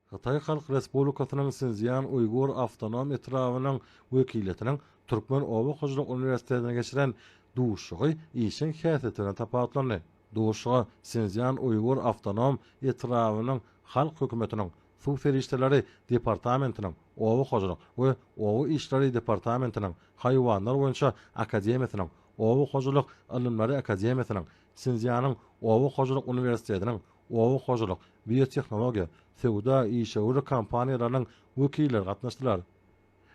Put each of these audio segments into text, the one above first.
Hytaý Halk Respublikasynyň Sinszýan-Uýgur awtonom etrabynyň wekiliýetiniň Türkmen oba hojalyk uniwersitetinde geçiren duşuşygy işjeň häsiýeti bilen tapawutlandy. Duşuşyga Sinszýan-Uýgur awtonom etrabynyň Halk hökümetiniň Suw serişdeleri departamentiniň, Oba hojalyk we oba işleri departamentiniň, Haýwanlar boýunça akademiýasynyň, Oba hojalyk ylymlary akademiýasynyň, Sinszýanyň oba hojalyk uniwersitetiniň oba hojalyk, biotehnologiýa, söwda, işewürlik kompaniýalarynyň wekilleri gatnaşdylar.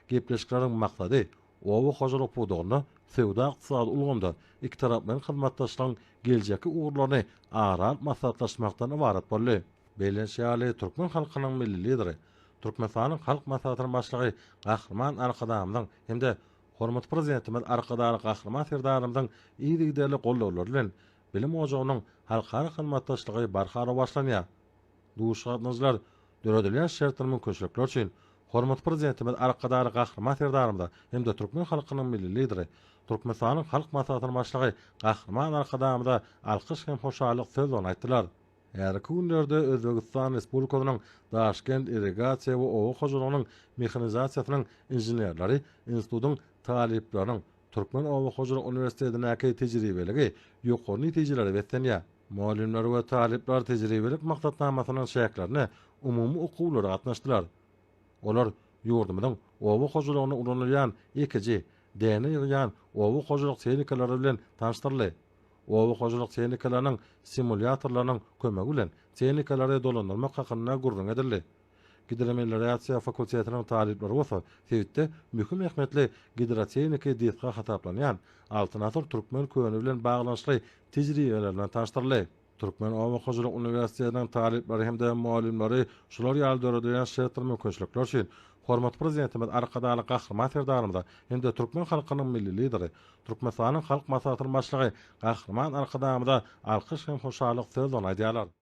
Gepleşikleriň maksady oba hojalyk pudagynda söwda-ykdysady ulgamda ikitaraplaýyn hyzmatdaşlygyň geljekki ugurlaryny ara alyp maslahatlaşmakdan ybarat boldy. Bellenişi ýaly, türkmen halkynyň Milli Lideri, Türkmenistanyň Halk Maslahatynyň Başlygy Gahryman Arkadagymyzyň hem-de hormatly Prezidentimiz Arkadagly Gahryman Serdarymyzyň yzygiderli goldawlary bilen bilim ojagynyň halkara hyzmatdaşlygy barha rowaçlanýar. Duşuşyga gatnaşyjylar döredilýän şertler mümkinçilikler üçin hormatly Prezidentimiz Arkadagly Gahryman Serdarymyza hem-de türkmen halkynyň Milli Lideri, Türkmenistanyň Halk Maslahatynyň Başlygy Gahryman Arkadagymyza alkyş hem hoşallyk sözlerini aýtdylar. Häzirki günlerde Özbegistan Respublikasynyň Daşkent irrigasiýa we oba hojalygynyň mehanizasiýasynyň inženerleri institutyň talyplarynyň Türkmen oba hojalyk uniwersitetindäki tejribeligi ýokary netijelere beslenýär. Mugallymlar we talyplar tejribelik maksatnamasynyň çäklerinde umumy okuwlara gatnaşdylar. Olar ýurdumyzyň oba hojalygynda ulanylýan ekiji, däne ýygýan oba hojalyk tehnikalary bilen tanyşdyryldy. Oba hojalyk tehnikalarynyň simulýatorlarynyň kömegi bilen tehnikalary dolandyrmak hakynda gürrüň edildi. Gidromeliorasiýa fakultetiniň talyplary bolsa sebitde möhüm ähmiýetli gidrotehniki desga hasaplanýan Altyn asyr türkmen köli bilen baglanyşykly tejribeler bilen tanyşdyryldy. Türkmen oba hojalyk uniwersitetiniň talyplary hem-de mugallymlary şular ýaly döredilýän şertdir mümkinçilikler üçin hormatly Prezidentimiz Arkadagly Gahryman Serdarymyza hem-de türkmen halkynyň Milli Lideri, Türkmenistanyň Halk Maslahatynyň Başlygy Gahryman Arkadagymyza alkyş hem hoşallyk sözlerini aýdýarlar.